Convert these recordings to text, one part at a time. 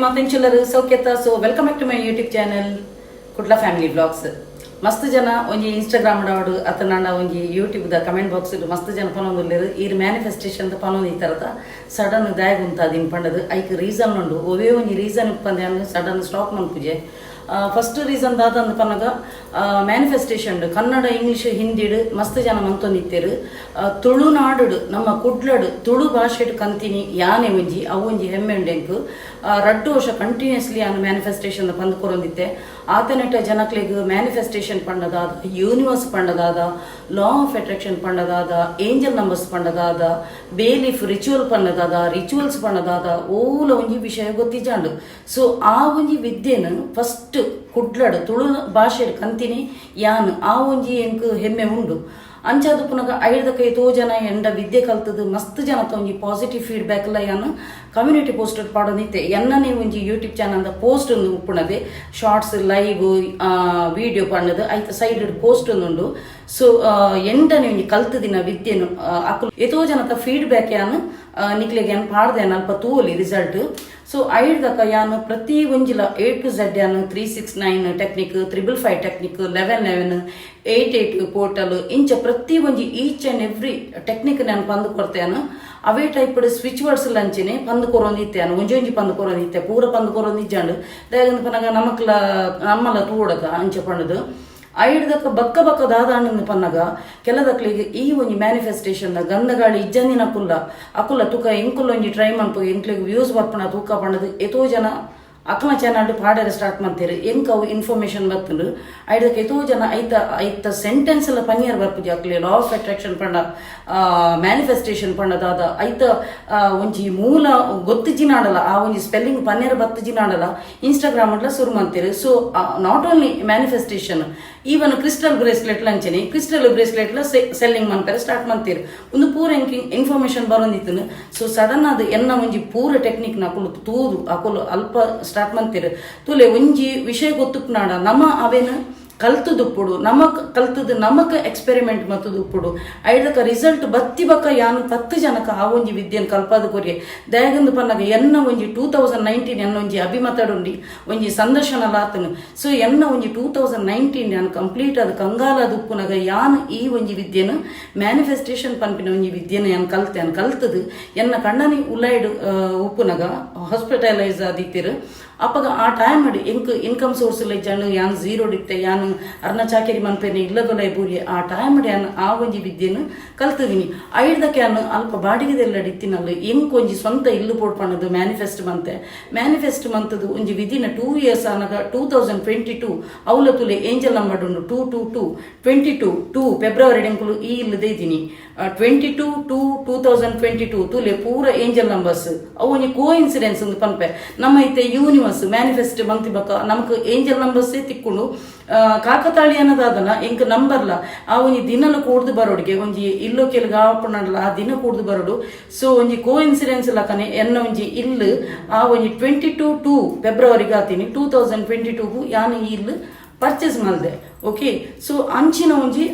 ಮಾತೆಂಚುಲ್ಲರು ಸೌಖ್ಯತ. So welcome back to my YouTube channel, Kudla family vlogs. ಮಸ್ತ್ ಜನ ಒಂಜಿ Instagram ಡಾವಡು ಅತನಾಂಡ ಒಂಜಿ ಯೂಟ್ಯೂಬ್ ದ ಕಮೆಂಟ್ ಬಾಕ್ಸ್ ಮಸ್ತ್ ಜನ ಪನೊಂದುಲ್ಲೆರ್, ಈರ್ ಮ್ಯಾನಿಫೆಸ್ಟೇಷನ್ ಪನೊಂದು ಈ ತರದ ಸಡನ್ ದಾಯಗ್ ಉಂತಾದಿನ್ ಪಂಡದು. ಐಕ್ ರೀಸನ್ ಉಂಡು. ಒವೇ ಒಂಜಿ ರೀಸನ್ ಇಪ್ಪಂದೆ ಸಡನ್ ಸ್ಟಾಪ್ ಮನ್ಪುಜೆ. ಫಸ್ಟ್ ರೀಸನ್ ದಾದಂದ್ ಪನ್ನಗ, ಮ್ಯಾನಿಫೆಸ್ಟೇಷನ್ ಕನ್ನಡ, ಇಂಗ್ಲಿಷ್, ಹಿಂದಿಡ್ ಮಸ್ತ್ ಜನ ಮಂತೊಂದಿತ್ತೆರ್. ತುಳುನಾಡು, ನಮ್ಮ ಕುಡ್ಲಡ್ ತುಳು ಭಾಷೆಡ್ ಕಂತಿನಿ ಯಾನೆ ಒಂಜಿ, ಅವು ಒಂಜಿ ಹೆಮ್ಮೆ ಉಂಡು ಎಂಕ್. 2 ವರ್ಷ ಕಂಟಿನ್ಯೂಸ್ಲಿ ಯಾನ್ ಮ್ಯಾನಿಫೆಸ್ಟೇಷನ್ ಪಂದ್ ಕೊರೊಂದಿತ್ತೆ. ಆತನೆಟ ಜನಕ್ಲೆಗ್ ಮ್ಯಾನಿಫೆಸ್ಟೇಷನ್ ಪಂಡದಾದ, ಯೂನಿವರ್ಸ್ ಪಂಡದಾದ, ಲಾ ಆಫ್ ಅಟ್ರಾಕ್ಷನ್ ಪಂಡದಾದ, ಏಂಜಲ್ ನಂಬರ್ಸ್ ಪಂಡದಾದ, ಬೇಲಿಫ್ ರಿಚುವಲ್ ಪಂಡದಾದ, ರಿಚುವಲ್ಸ್ ಪಂಡದಾದ, ಓಲ ಒಂಜಿ ವಿಷಯ ಗೊತ್ತಿಜಾಂಡು. ಸೊ ಆ ಒಂಜಿ ವಿದ್ಯೆನ್ ಫಸ್ಟ್ ಕುಡ್ಲಡ್ ತುಳು ಭಾಷೆಡ್ ಕಂತಿನಿ ಯಾನ್. ಆ ಒಂಜಿ ಎಂಕ್ ಹೆಮ್ಮೆ ಉಂಡು. ಅಂಚಾದ ಪುನಗ ಐಡ್ದಕ ಏತೋ ಜನ ಎಂಡ ವಿದ್ಯೆ ಕಲ್ತದು ಮಸ್ತ್ ಜನ ಒಂಜಿ ಪಾಸಿಟಿವ್ ಫೀಡ್ಬ್ಯಾಕ್ ಎಲ್ಲ ಯಾನ್ ಕಮ್ಯುನಿಟಿ ಪೋಸ್ಟ್ ಪಾಡೊಂದಿತ್ತೆ. ಎನ್ನನೇ ಒಂಜಿ ಯೂಟ್ಯೂಬ್ ಚಾನಲ್ ಪೋಸ್ಟ್ ಒಂದು ಉಪ್ಪುನದೆ, ಶಾರ್ಟ್ಸ್, ಲೈವ್, ವಿಡಿಯೋ ಪಣ್ಣದು ಐತ ಸೈಡ್ ಪೋಸ್ಟ್ ಉಂಡು. ಸೊ ಎಂಡನೆ ಒಂಜಿ ಕಲ್ತದಿನ ವಿದ್ಯೆನು ಅಕುಲು ಏತೋ ಜನತ ಫೀಡ್ಬ್ಯಾಕ್ ಯಾನ್ ನಿಕ್ಲೆಗ್ ಯಾನ್ ಪಾಡ್ದೆ ಅಲ್ಪ ತೂವೊಲಿ ರಿಸಲ್ಟ್. ಸೊ ಐಡ್ದಕ ಯಾನ್ ಪ್ರತಿ ಒಂಜಿಲ ಎ ಟು ಝೆಡ್ ಯಾನ್ 369 technique, 555 technique, 11 11, 88 portal, ಇಂಚ ಪ್ರತಿ ಒಂಜಿ ಈಚ್ ಅಂಡ್ ಎವ್ರಿ ಟೆಕ್ನಿಕ್ ನಾನು ಪಂದ್ ಕೊರ್ತೇನು. ಅವೇ ಟೈಪ್ ಸ್ವಿಚ್ ವರ್ಡ್ಸ್ ಲಂಚಿನೆ ಪಂದ್ ಕೊರೊಂದಿತ್ತೆ. ಒಂಜಿ ಒಂಜಿ ಪಂದ್ ಕೊರೊಂದಿತ್ತೆ, ಪೂರ ಪಂದ್ ಕೊರೊಂದಿಜ್ಜಾಂಡ್. ದಾಯೆಗಂದ್ ಪನಗ ನಮಕ್ಲ ನಮ್ಮಲ ತೂಡದ ಅಂಚ ಪಂಡದು. ಐಡ್ದಕ್ಕ ಬಕ್ಕ ಬಕ್ಕ ದಾದಾಂಡ್ ಪನ್ನಗ, ಕೆಲದಕ್ಲಿಗೆ ಈ ಒಂಜಿ ಮ್ಯಾನಿಫೆಸ್ಟೇಷನ್ ಗಂಧಗಾಳಿ ಇಜ್ಜಂದಿನ ಕುಲ್ಲ ಅಕುಲ ತುಕ ಎಂಕುಲ ಒಂಜಿ ಟ್ರೈ ಮನ್ಪು, ಎಂಕ್ಲೆಗ್ ವ್ಯೂಸ್ ಬರ್ಪುನ ತೂಕ ಪಂಡದು ಏತೋ ಜನ ಅಕ್ಲ ಚಾನಲ್ ಪಾಡೆರೆ ಸ್ಟಾರ್ಟ್ ಮಾಡ್ತೀರಿ. ಎಂಕ್ ಅವು ಇನ್ಫಾರ್ಮೇಶನ್ ಬತ್ತುಂಡು. ಐದಕ್ಕೆ ಏತೋ ಜನ ಐತ ಐತ ಸೆಂಟೆನ್ಸ್ ಎಲ್ಲ ಪನಿಯರ್ ಬರ್ಪುಜಿ ಅಕ್ಲೆ. ಲಾ ಆಫ್ ಅಟ್ರಾಕ್ಷನ್ ಪಂಡ, ಮ್ಯಾನಿಫೆಸ್ಟೇಷನ್ ಪಂಡ ದಾದ, ಐತ ಒಂಜಿ ಮೂಲ ಗೊತ್ತಿಜಿನಾಡಲ್ಲ, ಆ ಒಂಜಿ ಸ್ಪೆಲ್ಲಿಂಗ್ ಪನ್ಯರ್ ಬತ್ತಿಜಿನಾಡಲ್ಲ, ಇನ್ಸ್ಟಾಗ್ರಾಮ್ ಅಡ್ಲ ಶುರು ಮಾಡ್ತೀರಿ. So not only manifestation, even crystal bracelet ಲಂಚನೆ crystal bracelet selling ಮನ್ಪೆರೆ start ಮಾಡ್ತೀರಿ. ಒಂದು ಪೂರ ಇನ್ಫಾರ್ಮೇಶನ್ ಬರೋಂದಿತ್ತು. ಸೊ ಸಡನ್ ಅದು ಎನ್ನ ಒಂಜಿ ಪೂರ ಟೆಕ್ನಿಕ್ ಅಕುಲು ತೂದು ಅಕುಲು ಅಲ್ಪ ಸ್ಟಾರ್ಟ್ ಮಾಡ್ತೀರಿ. ತೂಲೆ, ಒಂಜಿ ವಿಷಯ ಗೊತ್ತುಪ್ನಾಡ ನಮ್ಮ ಅವೇನು ಕಲ್ತುದುಪ್ಪುಡು, ನಮಕ್ ಕಲ್ತದ್ದು ನಮಕ್ ಎಕ್ಸ್ಪೆರಿಮೆಂಟ್ ಮತ್ತುದುಪ್ಪುಡು. ಐದಕ ರಿಸಲ್ಟ್ ಬತ್ತಿ ಬಕ್ಕ ಯಾನು 10 ಜನಕ ಆ ಒಂಜಿ ವಿದ್ಯೆನ್ ಕಲ್ಪಾದ ಕೊರಿಯೆ. ದಯಗಂದು ಪನ್ನಗ ಎನ್ನ ಒಂಜಿ 2019 ಎನ್ನ ಒಂಜಿ ಅಭಿಮತಡುಂಡಿ ಒಂಜಿ ಸಂದರ್ಶನ ಲಾತನು. ಸೊ ಎನ್ನ ಒಂಜಿ 2019 ಯಾನ್ ಕಂಪ್ಲೀಟ್ ಅದು ಕಂಗಾಲ ದುಪ್ಪುನಗ ಯಾನ್ ಈ ಒಂಜಿ ವಿದ್ಯೆನು, ಮ್ಯಾನಿಫೆಸ್ಟೇಷನ್ ಪನ್ಪಿನ ಒಂಜಿ ವಿದ್ಯೆನ ಯಾನ್ ಕಲ್ತೆ. ಯಾನ್ ಕಲ್ತದು ಎನ್ನ ಕಣ್ಣನಿ ಉಲೈಡ್ ಉಪ್ಪುನಗ ಹಾಸ್ಪಿಟಲೈಸ್ ಆದಿತ್ತಿರು. ಅಪ್ಪಗ ಆ ಟೈಮ್ ಎಂಕ್ ಇನ್ಕಮ್ ಸೋರ್ಸ್ ಇಲ್ಲ ಜನ, ಯಾನ್ ಝೀರೋ ಇತ್ತೆ. ಯಾನ್ ಅರ್ನ ಚಾಕರಿ ಮನ್ಪೇನೆ ಇಲ್ಲದೊಲ ಬೂರಿ. ಆ ಟೈಮ್ ಯಾನ್ ಆ ಒಂಜಿ ವಿದ್ಯೆನು ಕಲ್ತಿದ್ದೀನಿ. ಐಡ್ದಕ್ಕೆ ಯಾನ್ ಅಲ್ಪ ಬಾಡಿಗೆದೆಲ್ಲ ಇತ್ತಿನಲ್ಲ, ಎಂಕ್ ಒಂಜಿ ಸ್ವಂತ ಇಲ್ಲು ಪೋಡ್ ಪಣ್ಣದು ಮ್ಯಾನಿಫೆಸ್ಟ್ ಮಂತೆ. ಮ್ಯಾನಿಫೆಸ್ಟ್ ಮಂತದು ಒಂಜಿ ವಿದಿನ್ 2 ಇಯರ್ಸ್ ಆನಗ 2022. ಅವಲ ತುಲೆ ಏಂಜಲ್ ನಂಬರ್ ಉಂಡು, 2 2 2. 22/2 ಫೆಬ್ರವರಿ ಎಂಕುಲು ಈ ಇಲ್ಲದೆ ಇದ್ದೀನಿ. 22/2/2022. ತುಲೆ ಪೂರ ಏಂಜಲ್ ನಂಬರ್ಸ್. ಅವು ಒಂಜಿ ಕೋ ಇನ್ಸಿಡೆನ್ಸ್ ಒಂದು ಪನ್ಪೆ. ನಮ್ಮ ಇತ್ತೆ ಯೂನಿವರ್ಸ್ ಮ್ಯಾನಿಫೆಸ್ಟ್ ಮಂತಿ ಬಕ್ಕ ನಮಕ್ ಏಂಜಲ್ ನಂಬರ್ಸ್ ತಿಕ್ಕುಂಡು. ಕಾಕತಾಳಿ ಅನ್ನದಾದನ ಎಂಕ್ ನಂಬರ್ಲ ಆ ಒಂಜಿ ದಿನಲ ಕೂಡ್ದು ಬರೋಡಿಗೆ ಒಂಜಿ ಇಲ್ಲೋ ಕೆಲಗ ಆಪುನಲ್ಲ, ಆ ದಿನ ಕೂಡ್ದು ಬರೋಡು. ಸೊ ಒಂಜಿ ಕೋ ಇನ್ಸಿಡೆನ್ಸ್ ಲಕನೆ ಎನ್ನ ಒಂಜಿ ಇಲ್ಲು ಆ ಒಂಜಿ 22/2 ಫೆಬ್ರವರಿಗೆ ಆತೀನಿ 2022 ಯಾನ್ ಈ ಇಲ್ಲು ಪರ್ಚೇಸ್ ಮಲ್ದೆ. ಓಕೆ, ಸೊ ಅಂಚಿನ ಒಂಜಿ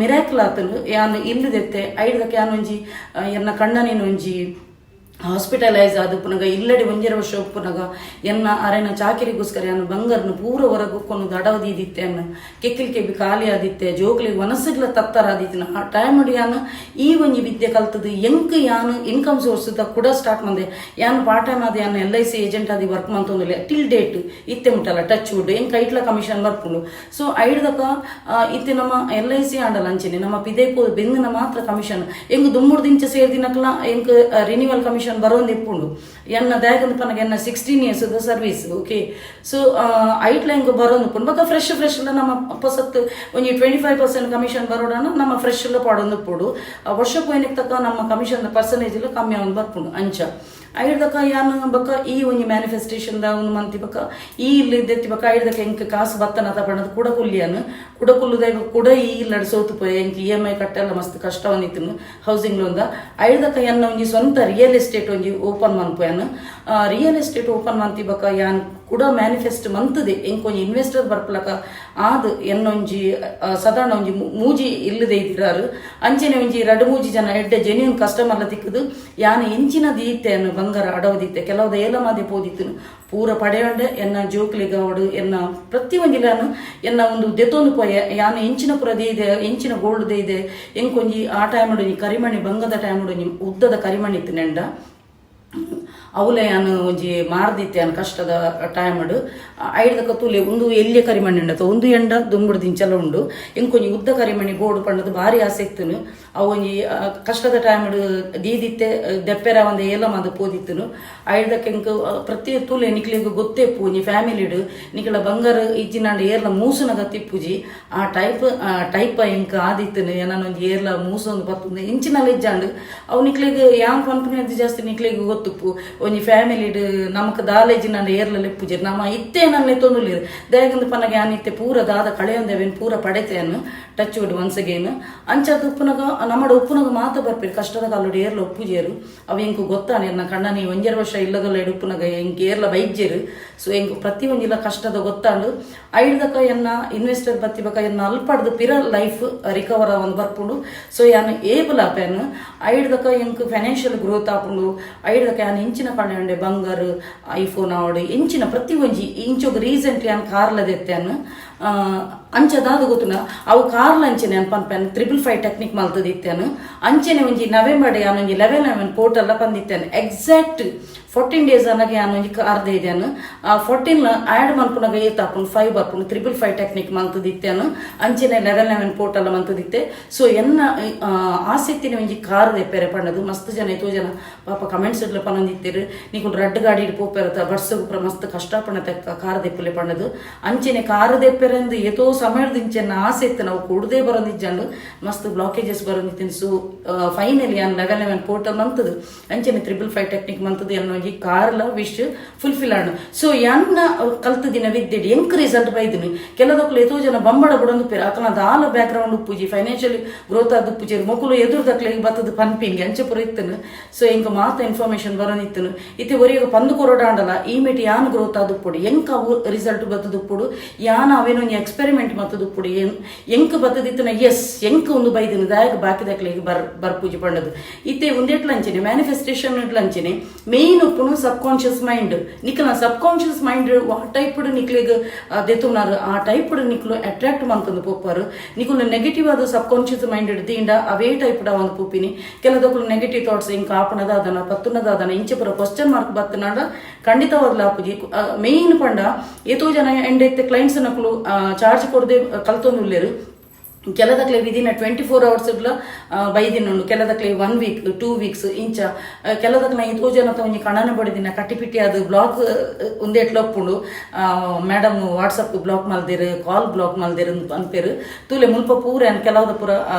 ಮಿರಾಕಲ್ ಆತನು. ಯಾನ್ ಇಲ್ಲದೆತ್ತೆ ಐಡ್ದಕ್ಕೆ ಯಾನ್ ಒಂಜಿ ಎನ್ನ ಕಣ್ಣನಿನ ಒಂಜಿ ಹಾಸ್ಪಿಟಲೈಸ್ ಆದ ಪುನಗ, ಇಲ್ಲಡಿ 1.5 ವರ್ಷ ಉಪ್ಪುನಗ, ಎನ್ನ ಅರೆನ ಚಾಕಿರಿಗೋಸ್ಕರ ಯಾನ್ ಬಂಗಾರನ ಪೂರ ಹೊರಗೆ ದಡವದಿದ್ದಿತ್ತೆ. ಅನ್ನ ಕೆಕ್ಕಿಲ್ ಕೆಬಿ ಖಾಲಿ ಆದಿತ್ತೆ, ಜೋಕ್ಲಿಗೆ ವನಸ್ಸುಗ್ಲ ತತ್ತರ ಆದಿತ್ತಿನ ಆ ಟೈಮ್ ಯಾನ್ ಈ ಒಂಜಿ ವಿದ್ಯೆ ಕಲ್ತದು ಎಂಕ್ ಯಾನ್ ಇನ್ಕಮ್ ಸೋರ್ಸ್ ಕೂಡ ಸ್ಟಾರ್ಟ್ ಮಂದೆ. ಯಾನ್ ಪಾರ್ಟ್ ಟೈಮ್ ಆದ ಯಾನ್ ಎಲ್ಐಸಿ ಏಜೆಂಟ್ ಆದಿ ವರ್ಕ್ ಮಂತೊಂದಿಲ್ಲ ಟಿಲ್ ಡೇಟ್. ಇತ್ತೆ ಮುಟ್ಟಲ್ಲ, ಟಚ್ ವುಡ್, ಎಂಕ್ ಐಟ್ಲ ಕಮಿಷನ್ ಬರ್ಪುಂಡು. ಸೊ ಐಡ್ದಕ ಇತ್ತೆ ನಮ್ಮ ಎಲ್ಐಸಿ ಆಂಡಲ ಅಂಚನೆ ನಮ್ಮ ಪಿದೈಪು ಬೆಂದಿನ ಮಾತ್ರ ಕಮಿಷನ್ ಎಂಕ್ ದುಮ್ಮುಡ್ದಿಂಚ ಸೇರ್ದಿನಕ್ಲ ಎಂಕ್ ರಿನಿವಲ್ ಕಮಿಷನ್ ಬರೋಂದು ಇಪ್ಪುಂಡು. ಎನ್ನ ದಾಯಕಂದ ಪನಗ ಎನ್ನ 16 years service. Okay, so ಐಟ್ಲ ಎಂಕ್ ಬರೋಂದು ಉಪ್ಪುಂಡು. ಬೊಕ ಫ್ರೆಶ್ ಫ್ರೆಶ್ ನಮ್ಮ ಪೊಸತ್ ಒಂಜಿ 25% ಕಮಿಷನ್ ಬರೋಡನ ನಮ್ಮ ಫ್ರೆಶ್ ಎಲ್ಲ ಪಾಡೊಂದು ಉಪ್ಪುಡು. ವರ್ಷ ಪೋಯಿನಕ್ ತಕ್ಕ ನಮ್ಮ ಕಮಿಷನ್ ಪರ್ಸೆಂಟೇಜ್ ಎಲ್ಲ ಕಮ್ಮಿ ಆವೊಂದು ಬರ್ಪುಂಡು. ಅಂಚ ಐಡ್ದಕ ಯಾನ್ ಬೊಕ ಈ ಒಂಜಿ ಮ್ಯಾನಿಫೆಸ್ಟೇಷನ್ ದ ಒಂದು ಮಂತಿ ಬೊಕ ಈ ಇಲ್ಲಿ ದೆತ್ತಿ ಬೊಕ ಐಡ್ದಕ ಎಂಕ್ ಕಾಸು ಬತ್ತನ ಪಂಡದು ಕೂಡ ಕುಲ್ಲಿಯಾನು ಕುಡ ಕುಲ್ಲುದ ಕೂಡ ಈ ಇಲ್ಲಡ್ ಸೋತು ಪೋಯೆ. ಎಂಕ್ ಇಎಂಐ ಕಟ್ಟೆಲ್ಲ ಮಸ್ತ್ ಕಷ್ಟ ಬಂದಿತ್ತು ಹೌಸಿಂಗ್ ಲೋನ್. ಐಡ್ದಕ ಎನ್ನ ಒಂಜಿ ಸ್ವಂತ ರಿಯಲ್ ಎಸ್ಟೇಟ್ ಒಂಜಿ ಓಪನ್ ಮನ್ಪುಯಾನು. ರಿಯಲ್ ಎಸ್ಟೇಟ್ ಓಪನ್ ಮಂತಿ ಬೊಕ ಯಾನ್ ಕುಡ ಮ್ಯಾನಿಫೆಸ್ಟ್ ಮಂತುದೆ ಎಂಕೊಂಜಿ ಇನ್ವೆಸ್ಟರ್ ಬರ್ಪಲಕ ಆದ್ ಎನ್ನೊಂಜಿ ಸಾಧಾರಣ ಒಂಜಿ ಮೂಜಿ ಇಲ್ಲದೆ ಇದ್ದಿರಾರು. ಅಂಚನೆ ಒಂಜಿ ರಡ್ಡ್ ಮೂಜಿ ಜನ ಎಡ್ಡೆ ಜೆನ್ಯೂನ್ ಕಸ್ಟಮರ್ಲ ತಿಕ್ಕುದು. ಯಾನ್ ಎಂಚಿನ ದೀತೆನ್ ಬಂಗಾರ ಅಡವು ದೀತೆ, ಕೆಲವುದ ಏಲ ಮಾದಿ ಪೋದಿತ್ತುನು ಪೂರ ಪಡೆಯೊಂಡೆ. ಎನ್ನ ಜೋಕ್ಲಿಗ ಅವಡು ಎನ್ನ ಪ್ರತಿ ಒಂಜಿಲಾನು ಎನ್ನ ಒಂದು ದೆತೊಂದು ಪೋಯೆ. ಯಾನ್ ಎಂಚಿನ ಪೂರ ದೀದೆ, ಎಂಚಿನ ಗೋಲ್ಡ್ ದೀದೆ. ಎಂಕೊಂಜಿ ಆ ಟೈಮ್ ಒಂಜಿ ಕರಿಮಣಿ, ಬಂಗದ ಟೈಮ್ ಒಂಜಿ ಉದ್ದದ ಕರಿಮಣಿ ಇತ್ತು ನೆಂಡ. ಅವುಲೆ ಯಾನ್ ಒಂಜಿ ಮಾರ್ದಿತ್ತೆ ಯಾನ್ ಕಷ್ಟದ ಟೈಮ್ಡ್. ಐಡ್ದಕ ತೂಲೆ, ಉಂದು ಎಲ್ಯ ಕರಿಮಣಿ ಉಂಡತ, ಉಂದು ಎಂಡ ದುಂಬುಡು ದಿಂಚಲ ಉಂಡು. ಎಂಕೊಂಜಿ ಉದ್ದ ಕರಿಮಣಿ ಬೋಡು ಪಂಡದು ಭಾರಿ ಆಸೆ ಇತ್ತುನು. ಅವು ಒಂಜಿ ಕಷ್ಟದ ಟೈಮ್ಡ್ ದೀದಿತ್ತೆ, ದೆಪ್ಪೆರ ಒಂದು ಏಲ ಮಾದ ಪೋದಿತ್ತುನು. ಐಡ್ದಕ್ಕೆ ಎಂಕ್ ಪ್ರತಿ ತೂಲೆ, ನಿಕ್ಲೆಗ್ ಗೊತ್ತೇಪು, ಒಂಜಿ ಫ್ಯಾಮಿಲಿಡ್ ನಿಕಲ ಬಂಗಾರ ಇಜ್ಜಿನಾಂಡ ಏರ್ಲ ಮೂಸುನ ಗತಿಪ್ಪುಜಿ. ಆ ಟೈಪ್ ಟೈಪ್ ಎಂಕ್ ಆದಿತ್ತುನು. ಏನಾನ ಒಂಜಿ ಏರ್ಲ ಮೂಸೊಂದು ಬತ್ತುಂದು ಇಂಚಿನಲ್ಲ ಇಜ್ಜಾಂಡ್. ಅವು ನಿಕ್ಲೆಗ್ ಯಾನ್ ಪನ್ಪುನ ಜಾಸ್ತಿ ನಿಕ್ಲೆಗ್ ಗೊತ್ತುಪ್ಪು. ಒಂಜಿ ಫ್ಯಾಮಿಲಿಡ್ ನಮಕ್ ದಾಲ ಇಜ್ಜಿನಾಂಡ ಏರ್ಲ ಲೆಪ್ಪುಜೆರ್. ನಮ ಇತ್ತೆ ನನ್ ಲೆತ್ತೊಂದುಲ್ಲೆರ್. ದಾಯೆಗಂದ್ ಪನ್ನಗ ಯಾನ್ ಇತ್ತೆ ಪೂರ ದಾದ ಕಳೆಯೊಂದೆವೆನ್ ಪೂರ ಪಡೆತೆನ್, ಟಚ್ ವುಡ್ ಒನ್ಸ್ ಅಗೇನ್. ಅಂಚಾದ್ ಉಪ್ಪುನಗ ನಮ್ಮಡ ಉಪ್ಪುನಗ ಮಾತ ಬರ್ಪೆರ್, ಕಷ್ಟದ ಕಾಲೋಡು ಏರ್ಲ ಉಪ್ಪುಜೇರು. ಅವು ಎಂಕ್ ಗೊತ್ತಾನೆ. ಎನ್ನ ಕಣ್ಣನಿ 1.5 ವರ್ಷ ಇಲ್ಲದಲ್ಲ ಉಪ್ಪುನಗ ಎಂಕ್ ಏರ್ಲ ಬೈಜ್ಜೆರು. ಸೊ ಎಂಕ್ ಪ್ರತಿ ಒಂಜಿಲ ಕಷ್ಟದ ಗೊತ್ತಾಂಡು. ಐಡ್ದಕ ಎನ್ನ ಇನ್ವೆಸ್ಟರ್ ಬತ್ತಿ ಬಕ ಎನ್ನ ಅಲ್ಪಡ್ದು ಪಿರ ಲೈಫ್ ರಿಕವರ್ ಆವೊಂದು ಬರ್ಪುಂಡು. ಸೊ ಯಾನ್ ಏಬಲ್ ಆಪೆನ್. ಐಡ್ದಕ ಎಂಕ್ ಫೈನಾನ್ಷಿಯಲ್ ಗ್ರೋತ್ ಆಪುಂಡು. ಐಡ್ದಕ ಯಾನ್ ಇಂಚಿನ ಪಂಡೆ ಬಂಗಾರ, ಐಫೋನ್ ಆವಡ್, ಇಂಚಿನ ಪ್ರತಿ ಒಂಜಿ. ಇಂಚೊಗು ರೀಸೆಂಟ್ಲಿ ಯಾನ್ ಕಾರ್ಲ ದೆತ್ತೆನ್. ಅಂಚ ದಾದ ಗೊತ್ತುನ, ಅವು ಕಾರ್ಲ ಅಂಚನೆ ಯಾನ್ ಪನ್ಪೆನ್, 555 ಟೆಕ್ನಿಕ್ ಮಲ್ತದಿತ್ತೇನು. ಅಂಚನೆ ಒಂಜಿ ನವೆಂಬರ್ ಯಾನ್ ಒಂಜಿ 11 11 ಪೋರ್ಟಲ್ ಪಂದಿತ್ತೇನೆ. ಎಕ್ಸಾಕ್ಟ್ 14 ಡೇಸ್ ಅನ್ನಾಗ ಯಾನ್ ಒಂಜಿ ಕಾರ್ ಇದ್ದೇನೆ. ಆ 14 ಆ್ಯಡ್ ಮನ್ಪುನಾಗ ಏತ್ ಆಪುಂಡು? ಫೈವ್ ಬರ್ಪುಂಡು. 555 ಟೆಕ್ನಿಕ್ ಮಂತದಿತ್ತೇನು, ಅಂಚನೆ 11 11 ಪೋರ್ಟಲ್ ಮಂತದಿತ್ತೆ. ಸೊ ಎನ್ನ ಆಸಕ್ತಿನ ಒಂಜಿ ಕಾರ್ ದೆಪ್ಪೆರೆ ಪಂಡದು ಮಸ್ತ್ ಜನ, ಎತೋ ಜನ ಪಾಪ ಕಮೆಂಟ್ಸ್ ಇಡ್ಲ ಪನೊಂದಿತ್ತೆರು, ನಿಕುಲು ರಡ್ಡ್ ಗಾಡಿ ಪೋಪೆರತ, ಬರ್ಸಗು ಪೂರ ಮಸ್ತ್ ಕಷ್ಟ ಪಂಡ ಕಾರ್ ದೆಪ್ಪಲೆ ಪಂಡದು. ಅಂಚನೆ ಕಾರ್ ದೆಪ್ಪೆರೆಂದು ಏತೋ ಸಮಯದ ಇಂಚೆನ ಆಸೆ ಇತ್ತು. ನಾವು ಕೂಡದೇ ಬರೋದಿಜ್ಜಂಡು ಮಸ್ತ್ ಬ್ಲಾಕೇಜಸ್ ಬರೋದಿತ್ತು. ಸೊ ಫೈನಲಿ ಯಾನ್ 11 11 ಪೋರ್ಟಲ್ ಮಂತದು, ಅಂಚನೆ 555 ಟೆಕ್ನಿಕ್ ಮಂತದು ಎನ್ನ ಒಂಜಿ ಕಾರ್ಲ ವಿಶ್ ಫುಲ್ಫಿಲ್ ಆಂಡ್. ಸೊ ಯಾನ್ನ ಕಲ್ತದಿನ ವಿದ್ಯೆಡ್ ಎಂಕ್ ರಿಸಲ್ಟ್ ಬೈದಿನಿ. ಕೆಲದಕ್ಲು ಏತೋ ಜನ ಬಂಬಡ ಬುಡೊಂದು ಪೇರು ಅಕಲ ದಾಲ ಬ್ಯಾಕ್ ಗ್ರೌಂಡ್ ಉಪ್ಪುಜಿ, ಫೈನಾನ್ಷಿಯಲಿ ಗ್ರೋತ್ ಆದ ಉಪ್ಪುಜಿ. ಮೊಕುಲು ಎದುರುದಕ್ಲೆ ಬತ್ತದ ಪನ್ಪಿಂಗೆ ಅಂಚೆ ಪೂರ ಇತ್ತನು. ಸೊ ಎಂಕ್ ಮಾತ ಇನ್ಫಾರ್ಮೇಶನ್ ಬರೋದಿತ್ತನು. ಇತ್ತೆ ಒರಿಯಗ ಪಂದು ಕೊರಡಾಂಡಲ ಈ ಮಿಟಿ ಯಾನ್ ಗ್ರೋತ್ ಆದ ಉಪ್ಪುಡು, ಎಂಕ್ ಅವು ರಿಸಲ್ಟ್ ಬತ್ತದ ಉಪ್ಪುಡು, ಯಾನ್ ಅವೇನೊಂಜಿ ಎಕ್ಸ್ಪೆರಿಮೆಂಟ್ ಮತ್ತದ ಉಪ್ಪುಡು. ಎಂಕ್ ಬತ್ತದಿತ್ತನ, ಎಸ್, ಎಂಕ್ ಒಂದು ಬೈದಿನ ದಾಯಗ ಬಾಕಿದಕ್ಲೆಗ್ ಬರ್ಪೂಜಿ ಪಂಡದು. ಇತ್ತೆ ಒಂದೆಟ್ಲ ಅಂಚನೆ ಮ್ಯಾನಿಫೆಸ್ಟೇಷನ್ ಅಂಚನೆ ಮೇನ್ ಉಪ್ಪುನು ಸಬ್ ಕಾನ್ಶಿಯಸ್ ಮೈಂಡ್. ನಿಕಲ ಸಬ್ ಕಾನ್ಶಿಯಸ್ ಮೈಂಡ್ ಆ ಟೈಪ್ ನಿಕ್ಲೆಗ್ ದೆತುನಾರು, ಆ ಟೈಪ್ ನಿಕ್ಲು ಅಟ್ರಾಕ್ಟ್ ಮಂತಂದು ಪೋಪಾರು. ನಿಕುಲು ನೆಗೆಟಿವ್ ಆದ ಸಬ್ ಕಾನ್ಶಿಯಸ್ ಮೈಂಡ್ ದಿಂಡ ಅವೇ ಟೈಪ್ ಒಂದು ಪೂಪಿನಿ. ಕೆಲದಕ್ಲು ನೆಗೆಟಿವ್ ಥಾಟ್ಸ್, ಇಂಕ ಆಪಣದ ಅದನ ಪತ್ತುನದ ಅದನ ಇಂಚೆ ಪೂರ ಕ್ವಶನ್ ಮಾರ್ಕ್ ಬತ್ತನಾಡ ಖಂಡಿತವಾಗ್ಲೂ ಆಪುಜಿ. ಮೇನ್ ಪಂಡ ಏತೋ ಜನ ಎಂಡ ಇತ್ತೆ ಕ್ಲೈಂಟ್ಸ್ ನಕುಲು ಚಾರ್ಜ್ ಕೊಡದೆ ಕಲ್ತೊಂದು ಉಲ್ಲೇರು. ಕೆಲದಕ್ಲೆ ವಿದಿನ್ 24 ಅವರ್ಸ್ ಬೈದಿನ ಉಂಡು, ಕೆಲದಕ್ಲೆ ಒನ್ ವೀಕ್, 2 ವೀಕ್ಸ್ ಇಂಚ. ಕೆಲದಕ್ಲೆ ಏತೋ ಜನ ಒಂಜಿ ಕಣನ ಬಡಿದಿನ ಕಟ್ಟಿಪಿಟ್ಟಿ ಅದು ಬ್ಲಾಕ್ ಉಂದೆಟ್ಲ ಒಪ್ಪುಂಡು. ಮೇಡಮ್ ವಾಟ್ಸಪ್ ಬ್ಲಾಕ್ ಮಲ್ದಿರು, ಕಾಲ್ ಬ್ಲಾಕ್ ಮಲ್ದಿರು ಅನ್ಪೇರು. ತೂಲೆ, ಮುಲ್ಪ ಪೂರ ಕೆಲವದ ಪೂರ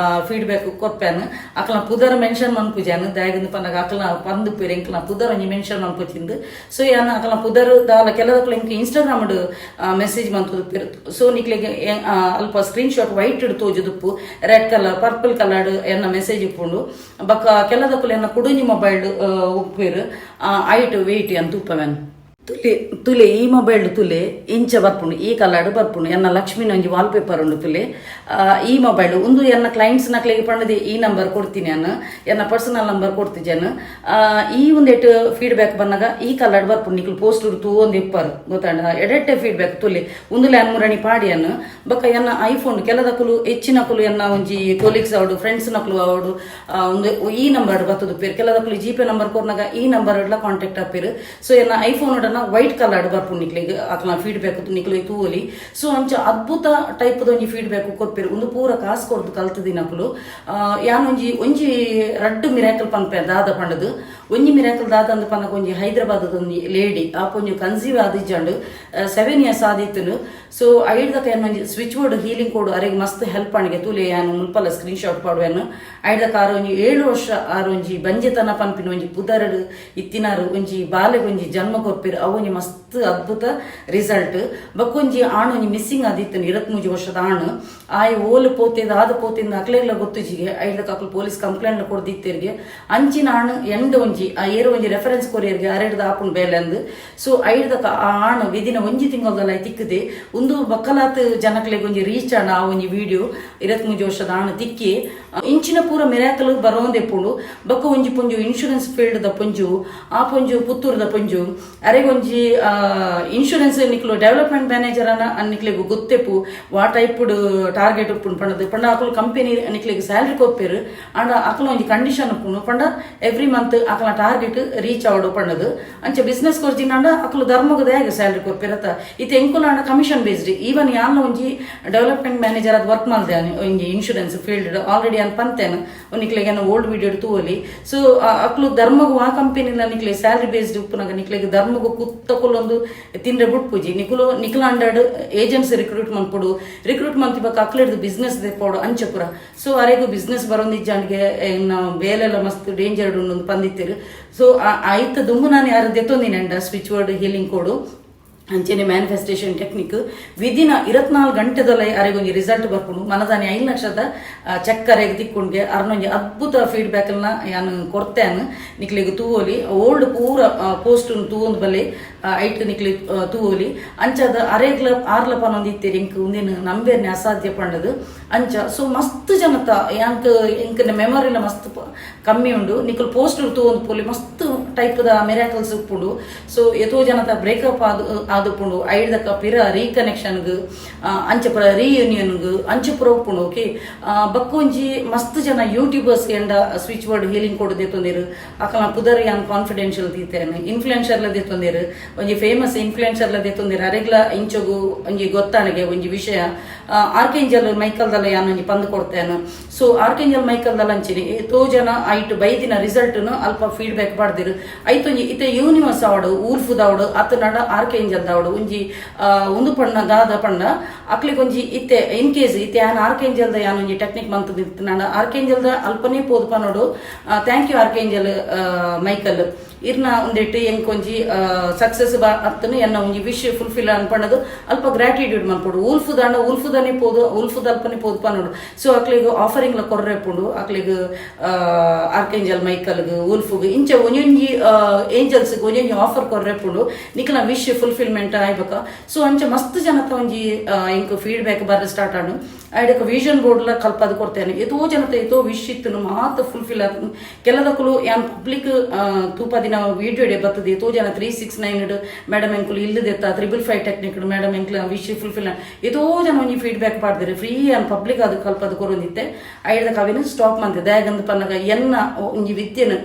ಫೀಡ್ಬ್ಯಾಕ್ ಕೊರ್ಪೇನು. ಅಕ್ಲ ಪುದರ್ ಮೆನ್ಷನ್ ಮನ್ಪುಜಾನು. ದಾಯಗಂದು ಪನ್ನಗ ಅಕ್ಲ ಪಂದು ಪೇರು ಎಂಕ್ಲ ಪುದರ್ ಒಂಜಿ ಮೆನ್ಷನ್ ಮನ್ಪುಚಿಂದು. ಸೊ ಯಾನ್ ಅಕ್ಲ ಪುದರ್ ದಾಲ. ಕೆಲದಕ್ಲ ಎಂಕ್ ಇನ್ಸ್ಟಾಗ್ರಾಮ್ ಮೆಸೇಜ್ ಮಂತುದು ಪೇರು. ಸೊ ನಿಕ್ಲೆಗ್ ಅಲ್ಪ ಸ್ಕ್ರೀನ್ ಶಾಟ್ ವೈಟ್ ತೋಜುದುಪ್ಪು, ರೆಡ್ ಕಲರ್, ಪರ್ಪಲ್ ಕಲರ್ ಎನ್ನ ಮೆಸೇಜ್ ಇಪ್ಪುಂಡು. ಬೊಕ್ಕ ಕೆಲದಕ್ಕುಲು ಎನ್ನ ಕುಡುಂಜಿ ಮೊಬೈಲ್ ಉಪ್ಪೇರು. ಐಟ್ ವೆಯ್ಟ್ ಅಂತ ಉಪ್ಪವೆನ್. ತುಲೆ ತುಲೆ, ಈ ಮೊಬೈಲ್ ತುಲೆ, ಇಂಚ ಬರ್ಪುಂಡು, ಈ ಕಲರ್ ಬರ್ಪುಂಡು. ಎನ್ನ ಲಕ್ಷ್ಮೀನ ಒಂಜಿ ವಾಲ್ ಪೇಪರ್ ಉಂಡು. ತುಲೆ, ಈ ಮೊಬೈಲ್ ಉಂದು ಎನ್ನ ಕ್ಲೈಂಟ್ಸ್ ನಕ್ಲೆಗ್ ಪಂಡದೆ ಈ ನಂಬರ್ ಕೊಡ್ತೀನಿ ನಾನು, ಎನ್ನ ಪರ್ಸನಲ್ ನಂಬರ್ ಕೊಡ್ತಿದ್ದೇನೆ. ಈ ಒಂದೆಟ್ ಫೀಡ್ಬ್ಯಾಕ್ ಬಂದಾಗ ಈ ಕಲರ್ ಬರ್ಪುಂಡು. ನಿಕ್ಲು ಪೋಸ್ಟ್ ತೂ ಒಂದು ಇಪ್ಪರು ಗೊತ್ತಾಂಡ. ಎಡೆಟ್ಟೆ ಫೀಡ್ಬ್ಯಾಕ್ ತುಲೆ, ಉಂದುಲೆ ಅನ್ಮುರಣಿ ಪಾಡಿಯನ್. ಬೊಕ್ಕ ಎನ್ನ ಐಫೋನ್ ಕೆಲದಕುಲು ಹೆಚ್ಚಿನಕುಲು ಎನ್ನ ಒಂಜಿ ಕೊಲೀಗ್ಸ್ ಅವಡು, ಫ್ರೆಂಡ್ಸ್ ನಕುಲು ಅವಡು, ಒಂದು ಈ ನಂಬರ್ ಬತ್ತದು ಪೇರು. ಕೆಲದಕುಲು ಜಿ ಪೇ ನಂಬರ್ ಕೊರ್ನಾಗ ಈ ನಂಬರ್ ಕಾಂಟ್ಯಾಕ್ಟ್ ಆಪೇರು. ಸೊ ಎನ್ನ ಐಫೋನ್ ವೈಟ್ ಕಲರ್ ಬರ್ಪುಂಡು. ನಿಕ್ಲೆಗ್ ಅಕ್ಲ ಫೀಡ್ಬ್ಯಾಕ್ ನಿಕ್ಲೆ ತೂವಲಿ. ಸೊ ಅಂಚ ಅದ್ಭುತ ಟೈಪ್ ಒಂಜಿ ಫೀಡ್ಬ್ಯಾಕ್ ಕೊರ್ಪೇರು. ಒಂದು ಪೂರ ಕಾಸು ಕೊರ್ದು ಕಲ್ತದಿನಕುಲು. ಯಾನ್ ಒಂಜಿ ಒಂಜಿ ರಡ್ಡ್ ಮಿರಾಕಲ್ ಪನ್ಪೆ ದಾದ ಪಂಡದು. ಒಂಜಿ ಮಿರಾಕಲ್ ದಾದ ಅಂದ್ ಪನ್ನಗ, ಒಂಜಿ ಹೈದರಾಬಾದ್ ಒಂಜಿ ಲೇಡಿ ಆಪೊಂಜಿ ಕನ್ಸೀವ್ ಆದಿಜ್ಜಂಡು, 7 ಇಯರ್ಸ್ ಆದಿತ್ತನು. ಸೊ ಐಡ್ದಕ ಏನ್ ಒಂಜಿ ಸ್ವಿಚ್ ಬೋರ್ಡ್ ಹೀಲಿಂಗ್ ಕೋಡ್ ಅರೆಗ್ ಮಸ್ತ್ ಹೆಲ್ಪ್ ಆಣಿಗೆ. ತೂಲೆ, ಯಾನ್ ಮುಲ್ಪಲ ಸ್ಕ್ರೀನ್ ಶಾಟ್ ಪಾಡುವೆನು. ಐಡ್ದಕ ಆರು ಒಂಜಿ 7 ವರ್ಷ ಆರು ಒಂಜಿ ಬಂಜೆತನ ಪನ್ಪಿನ ಒಂಜಿ ಪುದರಡು ಇತ್ತಿನಾರು ಒಂಜಿ ಬಾಲೆಗ್ ಒಂಜಿ ಜನ್ಮ ಕೊರ್ಪಿರು. ಅವು ಒಂಜಿ ಮಸ್ತ್ ಅದ್ಭುತ ರಿಸಲ್ಟ್. ಬೊಕ್ಕೊಂಜಿ ಆಣ್ ಒಂಜಿ ಮಿಸ್ಸಿಂಗ್ ಆದಿತ್ತುಂಡು, 23 ವರ್ಷದ ಆಣ್. ಆಯೆ ಓಲು ಪೋತೆದ ಆದ ಪೋತಿಂದ ಅಕ್ಲೆಗ್ಲ ಗೊತ್ತುಜಿಗೆ. ಐಡ್ದಕ ಅಕ್ಲು ಪೊಲೀಸ್ ಕಂಪ್ಲೇಂಟ್ ಕೊರ್ದಿತ್ತೆರ್ಗೆ. ಅಂಚಿನ ಆಣ್ ಎಂಡ್ ಒಂಜಿ ಆ ಏರು ಒಂಜಿ ರೆಫರೆನ್ಸ್ ಕೊರಿಯರ್ಗೆ ಅರೆಡ್ದ ಆಪುಂಡು ಬೇಲೆ ಅಂದ್. ಸೊ ಐಡ್ದಕ ಆ ಆಣ್ ವಿದಿನ ಒಂಜಿ ತಿಂಗಳದಲ್ಲ ತಿಕ್ಕದೆ. ಉಂದು ಬಕ್ಕಲಾತ್ ಜನಕ್ಲೆಗ್ ಒಂಜಿ ರೀಚ್ ಆಂಡ ಆ ಒಂಜಿ ವಿಡಿಯೋ. 23 ವರ್ಷದ ಆಣ್ ತಿಕ್ಕಿ. ಇಂಚಿನ ಪೂರ ಮಿರಾಕಲ್ ಬರೋಂದೆಪ್ಪುಂಡು. ಬೊಕ್ಕ ಒಂಜಿ ಪೊಂಜು, ಇನ್ಶೂರೆನ್ಸ್ ಫೀಲ್ಡ್ ದ ಪೊಂಜು, ಆ ಪೊಂಜು ಪುತ್ತೂರುದ ಪೊಂಜು. ಅರೆಗೊಂಜಿ ಇನ್ಶೂರೆನ್ಸ್ ನಿಕ್ಲು ಡೆವಲಪ್ಮೆಂಟ್ ಮ್ಯಾನೇಜರ್ ಅನ್ನ ನಿಕ್ಲೆಗ್ ಗೊತ್ತೆಪ್ಪು ವಾ ಟೈಪ್ ಟಾರ್ಗೆಟ್ ಉಪ್ಪುಂಡು ಪಂಡದು. ಪಂಡ ಅಕುಲು ಕಂಪನಿ ನಿಕ್ಲೆಗ್ ಸ್ಯಾಲರಿ ಕೊರ್ಪೆರ್, ಆಂಡ ಅಕುಲು ಒಂಜಿ ಕಂಡೀಷನ್ ಉಪ್ಪುಂಡು ಪಂಡ ಎವ್ರಿ ಮಂತ್ ಅಕಲ ಟಾರ್ಗೆಟ್ ರೀಚ್ ಆವಡು ಪಂಡದು. ಅಂಚ ಬಿಸ್ನೆಸ್ ಕೊರ್ಜಿನಾಂಡ ಅಕುಲು ಧರ್ಮಗದ ಹೇಗೆ ಸ್ಯಾಲರಿ ಕೊರ್ಪೆರತ್ತ. ಇತ್ತೆ ಎಂಕುಲು ಆಂಡ ಕಮಿಷನ್ ಬೇಸ್ಡ್. ಈವನ್ ಯಾನ್ ಒಂಜಿ ಡೆವಲಪ್ಮೆಂಟ್ ಮ್ಯಾನೇಜರ್ ಅದು ವರ್ಕ್ ಮಲ್ದೆ ಒಂಜಿ ಇನ್ಶೂರೆನ್ಸ್ ಫೀಲ್ಡ್ ಆಲ್ರೆಡಿ ಅನ್ ಪಂತೇನು ನಿಕ್ಲೆಗ್ ಓಲ್ಡ್ ವಿಡಿಯೋ ತೂವಲಿ. ಸೊ ಅಕ್ಲು ಧರ್ಮಗು ಆ ಕಂಪನಿ ನಿಕ್ಲೆ ಸ್ಯಾಲರಿ ಬೇಸ್ಡ್ ಉಪ್ಪುನಾಗ ನಿಕ್ಲೆಗ್ ಧರ್ಮಗು ಕುತ್ತಕುಲೊಂದು ತಿಂದ್ರೆ ಬುಟ್ಪುಜಿ. ನಿಕುಲು ನಿಕ್ಲ ಅಂಡರ್ಡ್ ಏಜೆನ್ಸಿ ರಿಕ್ರೂಟ್ ಮನ್ಪೊಡು, ರಿಕ್ರೂಟ್ ಮಂತಿ ಬೊಕ್ಕ ಅಕ್ಲೆಡ್ದು ಬಿಸ್ನೆಸ್ ದೆಪ್ಪೋಡು, ಅಂಚಪುರ. ಸೊ ಅರೆಗು ಬಿಸ್ನೆಸ್ ಬರೋಂದಿಜ್ಜಾಂಡ್ಗೆ ಬೇಲೆಲ್ಲ ಮಸ್ತ್ ಡೇಂಜರ್ ಉಂಡು ಪಂದಿತ್ತೆರ್. ಸೊ ಐತ ದುಂಬು ನಾನು ಯಾರು ದೆತ್ತೊಂದಿನಂಡ ಸ್ವಿಚ್ ವರ್ಡ್ ಹೀಲಿಂಗ್ ಕೋಡು ಅಂಚೆನೆ ಮ್ಯಾನಿಫೆಸ್ಟೇಷನ್ ಟೆಕ್ನಿಕ್, ವಿದಿನ 24 ಗಂಟೆದೊಲ ಅರೆಗೊಂಜಿ ರಿಸಲ್ಟ್ ಬರ್ಪುಂಡು. ಮನದಾನಿ 5 ಲಕ್ಷದ ಚೆಕ್ ಅರೆಗ್ ತಿಕ್ಕೊಂಡ್ಗೆ. ಅರ್ನೊಂಜಿ ಅದ್ಭುತ ಫೀಡ್ಬ್ಯಾಕ್ ಯಾನ್ ಕೊರ್ತೇನು, ನಿಕ್ಲೆಗ್ ತೂವೊಲಿ. ಓಲ್ಡ್ ಪೂರ ಪೋಸ್ಟ್ ತೂವೊಂದು ಬಲ್ಲೆ, ಐಟ್ ನಿಕ್ಲೆ ತೂವೊಲಿ. ಅಂಚಾದ ಅರೆಗ್ಲ ಆರ್ಲ ಪನೊಂದು ಇತ್ತೀರಿ, ಇಂಕ್ ಉಂದಿನ ನಂಬೇರ್ನೆ ಅಸಾಧ್ಯ ಪಂಡದು ಅಂಚ. ಸೊ ಮಸ್ತ್ ಜನತ ಯಾಂಕ್ ಎಂಕ್ನ ಮೆಮೊರಿಲ ಮಸ್ತ್ ಕಮ್ಮಿ ಉಂಡು. ನಿಕುಲು ಪೋಸ್ಟ್ ತೂವೊಂದು ಪೋಲಿ, ಮಸ್ತ್ ಟೈಪ್ದ ಮಿರಾಕಲ್ಸ್ ಉಪ್ಪುಂಡು. ಸೊ ಏತೋ ಜನತ ಬ್ರೇಕಪ್ ಆದ್ ಆದುಪ್ಪುಂಡು, ಐಡ್ದಕ ಪಿರ ರೀಕನೆಕ್ಷನ್ಗ್, ಅಂಚ ಪುರ ರೀಯೂನಿಯನ್ಗ್ ಅಂಚ ಪುರ ಉಪ್ಪುಂಡು. ಓಕೆ, ಬಕ್ಕೊಂಜಿ ಮಸ್ತ್ ಜನ ಯೂಟ್ಯೂಬರ್ಸ್ ಎಂಡ ಸ್ವಿಚ್ ವರ್ಡ್ ಹೀಲಿಂಗ್ ಕೋಡ್ ದೆತ್ತೊಂದಿರು. ಅಕಲ್ನ ಪುದರ್ ಯಾನ್ ಕಾನ್ಫಿಡೆನ್ಷಿಯಲ್ ದೀತೇನೆ. ಇನ್ಫ್ಲುಯೆನ್ಸರ್ಲ ದೆತ್ತೊಂದಿರು, ಒಂಜಿ ಫೇಮಸ್ ಇನ್ಫ್ಲುಯೆನ್ಸರ್ಲ ದೆತ್ತೊಂದಿರು. ಅರೆಗ್ಲ ಇಂಚಗು ಒಂಜಿ ಗೊತ್ತಾಣಗೆ ಒಂಜಿ ವಿಷಯ. ಆರ್ಕೇಂಜಲ್ ಮೈಕಲ್ದಲ್ಲ ಯಾನ್ ಒಂಜಿ ಪಂದ್ ಕೊಡ್ತೇನೆ. ಸೊ ಆರ್ಕೇಂಜಲ್ ಮೈಕಲ್ದಲ್ಲ ಅಂಚಿನಿ ಏತೋ ಜನ ಐಟ್ ಬೈದಿನ ರಿಸಲ್ಟ್ ಅಲ್ಪ ಫೀಡ್ಬ್ಯಾಕ್ ಪಾಡ್ದಿರು. ಐತೊಂಜಿ ಇತ್ತೆ ಯೂನಿವರ್ಸ್ ಆವಡು, ಊರ್ಫುದಾವಡು, ಅತ್ತ ನಡ ಆರ್ಕೇಂಜಲ್ ದಾವಡು, ಒಂಜಿ ಉಂದು ಪಣ್ಣ ದಾದ ಪಣ್ಣ ಅಕ್ಲಿಗೆ ಒಂಜಿ ಇತ್ತೆ ಇನ್ ಕೇಸ್ ಇತ್ತೆ ಯಾನ್ ಆರ್ಕೇಂಜಲ್ದ ಯಾನ್ ಒಂಜಿ ಟೆಕ್ನಿಕ್ ಮಂತ್ ನಾನು ಆರ್ಕೇಂಜಲ್ದ ಅಲ್ಪನೇ ಪೋದು ಪನೋಡು, "thank you archangel Michael, ಇರ್ನ ಒಂದಿಟ್ಟು ಎಂಕ್ ಒಂಜಿ ಸಕ್ಸಸ್ ಬಾ ಅತ್ತನು ಎನ್ನ ಒಂಜಿ ವಿಶ್ ಫುಲ್ಫಿಲ್ ಅನ್ಪಣ್ಣದು ಅಲ್ಪ ಗ್ರಾಟಿಟ್ಯೂಡ್ ಮನ್ಪೊಡು. ಊಲ್ಫುದಾಂಡ ಊಲ್ಫುದಾನೆ ಪೋದು, ಉಲ್ಫುದ ಅಲ್ಪನೆ ಪೋದು ಪನೋಡು. ಸೊ ಅಕ್ಲಿಗ್ ಆಫರಿಂಗ್ ಲ ಕೊರ್ರೆ ಪುಂಡು. ಅಕ್ಲಿಗ್ ಆರ್ಕೇಂಜಲ್ ಮೈಕಲ್ಗ್, ಉಲ್ಫುಗ್, ಇಂಚ ಒಂಜೊಂಜಿ ಏಂಜಲ್ಸ್ ಒಂಜೊಂಜಿ ಆಫರ್ ಕೊರ್ರೆ ಪುಂಡು, ನಿಕ್ಲ ವಿಶ್ ಫುಲ್ಫಿಲ್ಮೆಂಟ್ ಆಯ್ಬಕ. ಸೊ ಅಂಚ ಮಸ್ತ್ ಜನತ ಒಂಜಿ ಎಂಕ್ ಫೀಡ್ಬ್ಯಾಕ್ ಬರ್ರೆ ಸ್ಟಾರ್ಟ್ ಆಂಡು. ಐಡಕ ವಿಷನ್ ಬೋರ್ಡ್ ಲ ಕಲ್ಪದ್ ಕೊಡ್ತೇನೆ. ಏತೋ ಜನತೆ ಏತೋ ವಿಶ್ ಇತ್ತುನು ಮಾತ ಫುಲ್ಫಿಲ್ ಆತು. ಕೆಲದಕ್ಕಲು ಯಾನ್ ಪಬ್ಲಿಕ್ ತೂಪದಿನ ವಿಡಿಯೋ ಬರ್ತದೆ. ಏತೋ ಜನ 369 ಮೇಡಮ್ ಎಂಕುಲು ಇಲ್ಲದೆತ್ತ, 555 ಟೆಕ್ನಿಕ್ ಮೇಡಮ್ ಎಂಕ್ಲ ವಿಶ್ ಫುಲ್ಫಿಲ್, ಏತೋ ಜನ ಒಂಜಿ ಫೀಡ್ಬ್ಯಾಕ್ ಪಾಡ್ದಿರು. ಫ್ರೀ ಯಾನ್ ಪಬ್ಲಿಕ್ ಅದು ಕಲ್ಪದ್ ಕೊರೊಂದಿತ್ತೆ. ಐಡ್ದ ಕವಿನ ಸ್ಟಾಪ್ ಮಂತೆ. ದಾಯಗಂದ್ ಪನ್ನಗ ಎನ್ನ ಒಂಜಿ ವಿದ್ಯೆನ್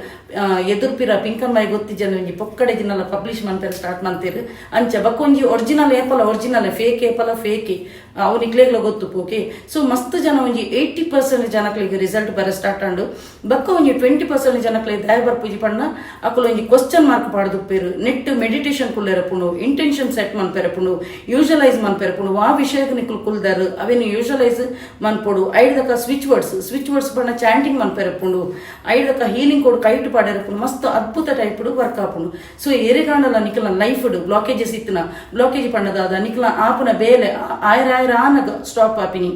ಎದುರ್ಪಿರ ಪಿಂಕಮ್ಮಾಯಿ ಗೊತ್ತಿಜ್ಜನ ಒಂಜಿ ಪೊಕ್ಕಡೆ ದಿನಲ ಪಬ್ಲಿಷ್ ಮಂತೆರ್ ಸ್ಟಾರ್ಟ್ ಮಂತೇರು ಅಂಚ. ಬಕ್ಕೊಂಜಿ ಒರಿಜಿನಲ್ ಏಪಲ ಒರಿಜಿನಲ್, ಫೇಕ್ ಏಪಲ ಫೇಕೆ, ಅವು ನಿಕ್ಲೆಗ್ಲ ಗೊತ್ತು. ಓಕೆ, ಸೊ ಮಸ್ತ್ ಜನ ಒಂಜಿ 80% ಜನಕ್ಲೆಗ್ ರಿಸಲ್ಟ್ ಬರ ಸ್ಟಾರ್ಟ್ ಆಂಡು. ಬೊಕ್ಕ ಒಂಜಿ 20% ಜನಕ್ಲೆಗ್ ದಾಯ ಬರ್ಪುಜಿ ಪಂಡ ಅಕುಲು ಒಂಜಿ ಕ್ವಶನ್ ಮಾರ್ಕ್ ಪಾಡ್ದುಪ್ಪೇರು. ನೆಟ್ ಮೆಡಿಟೇಷನ್ ಕುಲ್ಲೆರಪುಂಡು, ಇಂಟೆನ್ಷನ್ ಸೆಟ್ ಮನ್ಪೆರಪುಂಡು, ಯೂಶಲೈಸ್ ಮನ್ಪೆರಪುಂಡು. ವಾ ವಿಷಯಕ್ಕೆ ನಿಕುಲು ಕುಲ್ದಾರು ಅವೇನು ಯೂಶಲೈಸ್ ಮನ್ಪೊಡು. ಐಡ್ದಕ ಸ್ವಿಚ್ ವರ್ಡ್ಸ್, ಸ್ವಿಚ್ ವರ್ಡ್ಸ್ ಪಂಡ ಚಾಂಟಿಂಗ್ ಮನ್ಪೆರಪುಂಡು. ಐಡ್ದಕ ಹೀಲಿಂಗ್ ಕೋಡ್ ಕೈಟ್ ಪಾಡೆರಪುಂಡು. ಮಸ್ತ್ ಅದ್ಭುತ ಟೈಪ್ ವರ್ಕ್ ಆಪುಂಡು. ಸೊ ಎರೆಗಾಂಡಲ ನಿಕಲ ಲೈಫ್ ಬ್ಲಾಕೇಜಸ್ ಇತ್ತಿನ, ಬ್ಲಾಕೇಜ್ ಪಂಡದಾದ ನಿಕಲ ಆಪುನ ಬೇಲೆ ಆಯರ ಆಯರ ಆನಗ ಸ್ಟಾಪ್ ಆಪಿನಿ,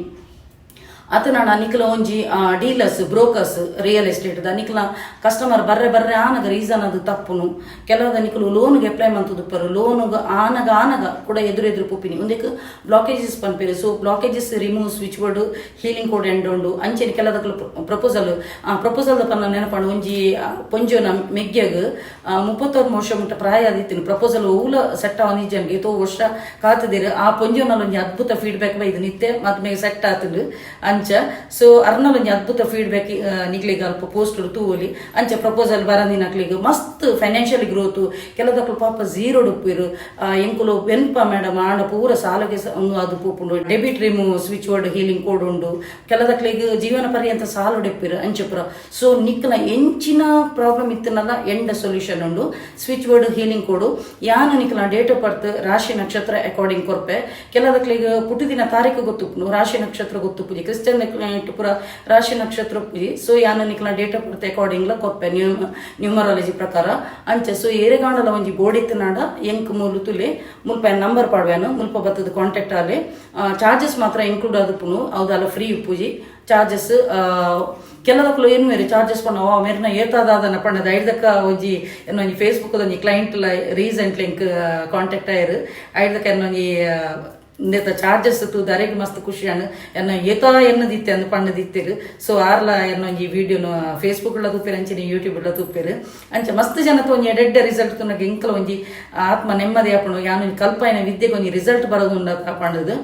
ಅತನಾಡ ನಿಕಲ ಒಂಜಿ dealers, brokers, real estate the ನಿಕಲ ಕಸ್ಟಮರ್ ಬರ್ರೆ ಬರ್ರೆ ಆನಗ ರೀಸನ್ ಅದು ತಪ್ಪುನು. ಕೆಲವದ ನಿಕಲು ಲೋನ್ಗೆ ಅಪ್ಲೈ ಮಂತುದುಪ್ಪರು, ಲೋನ್ಗೆ ಆನಗ ಆನಗ ಕೂಡ ಎದುರು ಎದುರು ಪುಪ್ಪಿನಿ, ಒಂದಕ್ಕೆ ಬ್ಲಾಕೇಜಸ್ ಪನ್ಪೇರು. So blockages remove switch word healing code ಎಂಡೋಂಡು. ಅಂಚೆನೆ ಕೆಲದಕ್ಲು ಪ್ರಪೋಸಲ್, ಪ್ರಪೋಸಲ್ ಪನ್ನ ನೆನಪಂಡು. ಒಂಜಿ ಪೊಂಜೋನ ಮೆಗ್ಯಗ್ 31 ವರ್ಷ ಮುಟ್ಟ ಪ್ರಾಯ ಆದಿತ್ತಿನ, ಪ್ರಪೋಸಲ್ ಓಲ ಸೆಟ್ ಅವನಿಜ್ಜನ್ಗೆ ಏತೋ ವರ್ಷ ಕಾತದಿರು. ಆ ಪೊಂಜೋನಲ್ಲಿ ಒಂಜಿ ಅದ್ಭುತ ಫೀಡ್ಬ್ಯಾಕ್ ಬೈದು, ನಿತ್ತೆ ಮದ್ಮೆಗೆ ಸೆಟ್ ಆತುಂಡು ಅಂಚ. ಸೊ ಅರ್ನಲ್ ಒಂಜಿ ಅದ್ಭುತ ಫೀಡ್ಬ್ಯಾಕ್ ನಿಕ್ಲೆಗ್ ಅಲ್ಪ ಪೋಸ್ಟ್ ತೂವೊಲಿ. ಅಂಚ ಪ್ರಪೋಸಲ್ ಬರಂದಿನಕ್ಲೆಗ್ ಮಸ್ತ್ ಫೈನಾನ್ಷಿಯಲ್ ಗ್ರೋತ್. ಕೆಲದಕ್ಲು ಪಾಪ ಝೀರೋ ಉಪ್ಪಿರು, ಎಂಕುಲು ಬೆನ್ಪ ಮೇಡಮ್, ಆಂಡ ಪೂರ ಸಾಲಗೆ ಒಂದು ಅದು ಪೋಪುಂಡು. Debit remove switch word healing code ಉಂಡು. ಕೆಲದಕ್ಲೆಗ್ ಜೀವನ ಪರ್ಯಂತ ಸಾಲ ಉಡೆಪ್ಪಿರು ಅಂಚಪುರ. ಸೊ ನಿಕ್ಲ ಎಂಚಿನ ಪ್ರಾಬ್ಲಮ್ ಇತ್ತನಲ್ಲ ಎಂಡ ಸೊಲ್ಯೂಷನ್ ಉಂಡು ಸ್ವಿಚ್ ವರ್ಡ್ ಹೀಲಿಂಗ್ ಕೋಡು. ಯಾನ ನಿಕ್ಲ ಡೇಟ್ ಆಫ್ ಬರ್ತ್, ರಾಶಿ ನಕ್ಷತ್ರ ಅಕಾರ್ಡಿಂಗ್ ಕೊರ್ಪೆ. ಕೆಲದಕ್ಲೆಗ್ ಪುಟ್ಟುದಿನ ತಾರೀಕು ಗೊತ್ತುಪ್ಪುಂಡು, ರಾಶಿ ನಕ್ಷತ್ರ ಗೊತ್ತುಪ್ಪುಜಿ. ಕ್ರಿಶ್ಚಿಯನ್ ವೆಸ್ಟರ್ನ್ ಪೂರ ರಾಶಿ ನಕ್ಷತ್ರ ಉಪ್ಪುಜಿ. ಸೊ ಯಾನ್ ನಿಕ್ಲ date of birth ಅಕಾರ್ಡಿಂಗ್ಲ ಕೊರ್ಪೆ, ನ್ಯೂಮರಾಲಜಿ ಪ್ರಕಾರ ಅಂಚ. ಸೊ ಏರೆಗಾಂಡಲ ಒಂಜಿ ಬೋಡಿತ್ತನಾಡ ಎಂಕ್ ಮೂಲು ತುಲೆ, ಮುಲ್ಪ ನಂಬರ್ ಪಾಡ್ವೇನು, ಮುಲ್ಪ ಬತ್ತದ ಕಾಂಟ್ಯಾಕ್ಟ್ ಆಲೆ. ಚಾರ್ಜಸ್ ಮಾತ್ರ ಇನ್ಕ್ಲೂಡ್ ಆದುಪ್ಪುನು, ಅವುದಲ್ಲ ಫ್ರೀ ಉಪ್ಪುಜಿ ಚಾರ್ಜಸ್. ಕೆಲವಕ್ಲು ಏನು ಮೇರೆ ಚಾರ್ಜಸ್ ಪಂಡ ಮೇರ್ನ ಏತಾದಾದನ ಪಂಡದ. ಐಡ್ದಕ್ಕ ಒಂಜಿ ಎನ್ನೊಂಜಿ ಫೇಸ್ಬುಕ್ ಒಂಜಿ ಕ್ಲೈಂಟ್ ರೀಸೆಂಟ್ಲಿ ಎಂಕ್ ಕಾಂಟ್ಯಾಕ್ಟ್ ಆಯರು. ಐಡ್ದಕ್ಕ ಎನ್ನೊಂಜಿ ಇಂದೆತ ಚಾರ್ಜಸ್ ತೂದು ಅರೆಗ್ ಮಸ್ತ್ ಖುಷಿ ಆಂಡ್. ಎನ್ನ ಏತಾ ಎನ್ನದಿತ್ತೆ ಅಂದ್ ಪಂಡದಿತ್ತೆರ್. ಸೊ ಆರ್ಲ ಎನ್ನೊಂಜಿ ವಿಡಿಯೋನು ಫೇಸ್ಬುಕ್ ಲ ತೂಪೆರ್, ಅಂಚನೆ ಯೂಟ್ಯೂಬ್ ಲ ತೂಪೆರ್. ಅಂಚ ಮಸ್ತ್ ಜನತ ಒಂಜಿ ಎಡ್ಡೆಡ್ಡೆ ರಿಸಲ್ಟ್ ತೂನಗ ಎಂಕಲ ಒಂಜಿ ಆತ್ಮ ನೆಮ್ಮದಿ ಆಪುಂಡು, ಯಾನ್ ಒಂಜಿ ಕಲ್ಪಾಯಿನ ವಿದ್ಯೆಗೆ ಒಂಜಿ ರಿಸಲ್ಟ್ ಬರೋದುಂಡ ಪಂಡದು.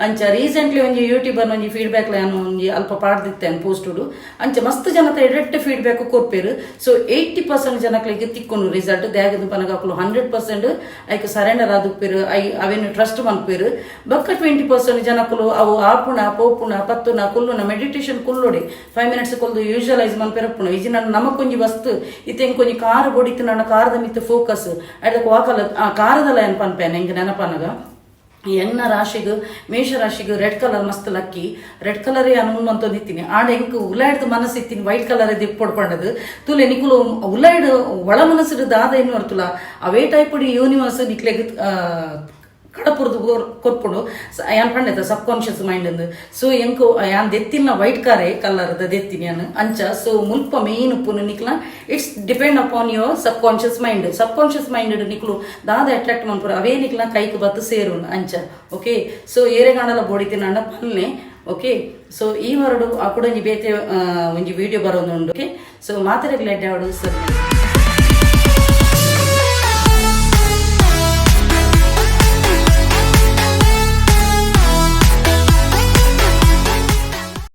ಅಂಚ ರೀಸೆಂಟ್ಲಿ ಒಂಜಿ ಯೂಟ್ಯೂಬರ್ ಒಂಜಿ ಫೀಡ್ಬ್ಯಾಕ್ ಯಾನ್ ಒಂಜಿ ಅಲ್ಪ ಪಾಡ್ದಿತ್ತೆ ಪೋಸ್ಟುಡು. ಅಂಚ ಮಸ್ತ್ ಜನತ ಎಡ್ಡೆಡ್ಡೆ ಫೀಡ್ಬ್ಯಾಕ್ ಕೊರ್ಪೆರ್. ಸೊ 80% ಜನಕ್ಲೆಗ್ ತಿಕ್ಕೊಂಡು ರಿಸಲ್ಟ್. ದಾಯೆಗ್ ಪನಗ ಅಕುಲು 100% ಐಕ್ ಸರೆಂಡರ್ ಆದುಪ್ಪೆರ್, I ಅವೆನ್ ಟ್ರಸ್ಟ್ ಮನ್ಪೆರ್. ಬೊಕ್ಕ 20% ಜನಕುಲು ಅವು ಆಪುಣ ಪೋಪುಣ ಪತ್ತುನ ಕುಲ್ಲುನ ಮೆಡಿಟೇಷನ್ ಕುಲ್ಲುಡೆ 5 ಮಿನಿಟ್ಸ್ ಕೊಲ್ದು ವಿಜುವಲೈಸ್ ಮನ್ಪೆರಪ್ಪುಣ. ಇಜಿ ನನ್ನ ನಮಕೊಂಜಿ ವಸ್ತು ಇತ್ತೆ ಎಂಕೊಂಜಿ ಕಾರ್ ಬೊಡಿತು, ನನ್ನ ಕಾರದ ಮಿತ್ತು ಫೋಕಸ್ ಐದಕ್ಕೆ ವಾಕಲ ಆ ಕಾರದಲ್ಲ ಏನ್ ಪನ್ಪೇನೆ. ಎಂಕ್ ನೆನಪನಗ ಎನ್ನ ರಾಶಿಗ್, ಮೇಷ ರಾಶಿಗ್ ರೆಡ್ ಕಲರ್ ಮಸ್ತ್ lucky. Red colour ಅನುಮಂತೊಂದಿತ್ತೀನಿ. ಆಡ ಎಂಕ್ ಉಲಾಯ್ಡ್ದು ಮನಸ್ಸು ಇತ್ತೀನಿ ವೈಟ್ ಕಲರ್ ದಿಪ್ಪೊಡ್ಪಂಡದು. ತುಲೆ ನಿಕುಲು ಉಲಾಯ್ಡ್ ಒಳ ಮನಸ್ಸು ದಾದ ಏನು ಅರ್ತುಲ, ಅವೇ ಟೈಪ್ ಯೂನಿವರ್ಸ್ ನಿಕ್ಲೆಗ್ ಕಡಪುರ್ದು ಕೊರ್ಪುಂಡು. ಯಾನ್ ಪಂಡೆತ ಸಬ್ ಕಾನ್ಶಿಯಸ್ ಮೈಂಡ್ ಅಂದ್. ಸೊ ಎಂಕು ಯಾನ್ ದೆತ್ತಿನ ವೈಟ್ ಕಾರೆ ಕಲರ್ ದೆತ್ತಿನಿ ಯಾನ್ ಅಂಚ. ಸೊ ಮುಲ್ಪ ಮೇನ್ ಉಪ್ಪುನು ನಿಕ್ಲ it's depend upon your subconscious mind. Subconscious mind ನಿಕ್ಲು ದಾದ ಅಟ್ರಾಕ್ಟ್ ಮನ್ಪುರ, ಅವೇ ನಿಕ್ಲ ಕೈಕ್ ಬತ್ತು ಸೇರುನು ಅಂಚ. ಓಕೆ, ಸೊ ಏರೆಗಾಂಡಲ ಬೋಡಿತಿನಾಂಡ ಪನ್ಲೆ. ಓಕೆ, ಸೊ ಈ ವಾರಡು ಆ ಕೂಡ ಒಂಜಿ ಬೇತೆ ಒಂಜಿ ವಿಡಿಯೋ ಬರೋದುಂಡು. ಓಕೆ, ಸೊ ಮಾತೆರೆಗ್ಲ ಎಡ್ಡೆ ಆವಡ್ ಸರ್.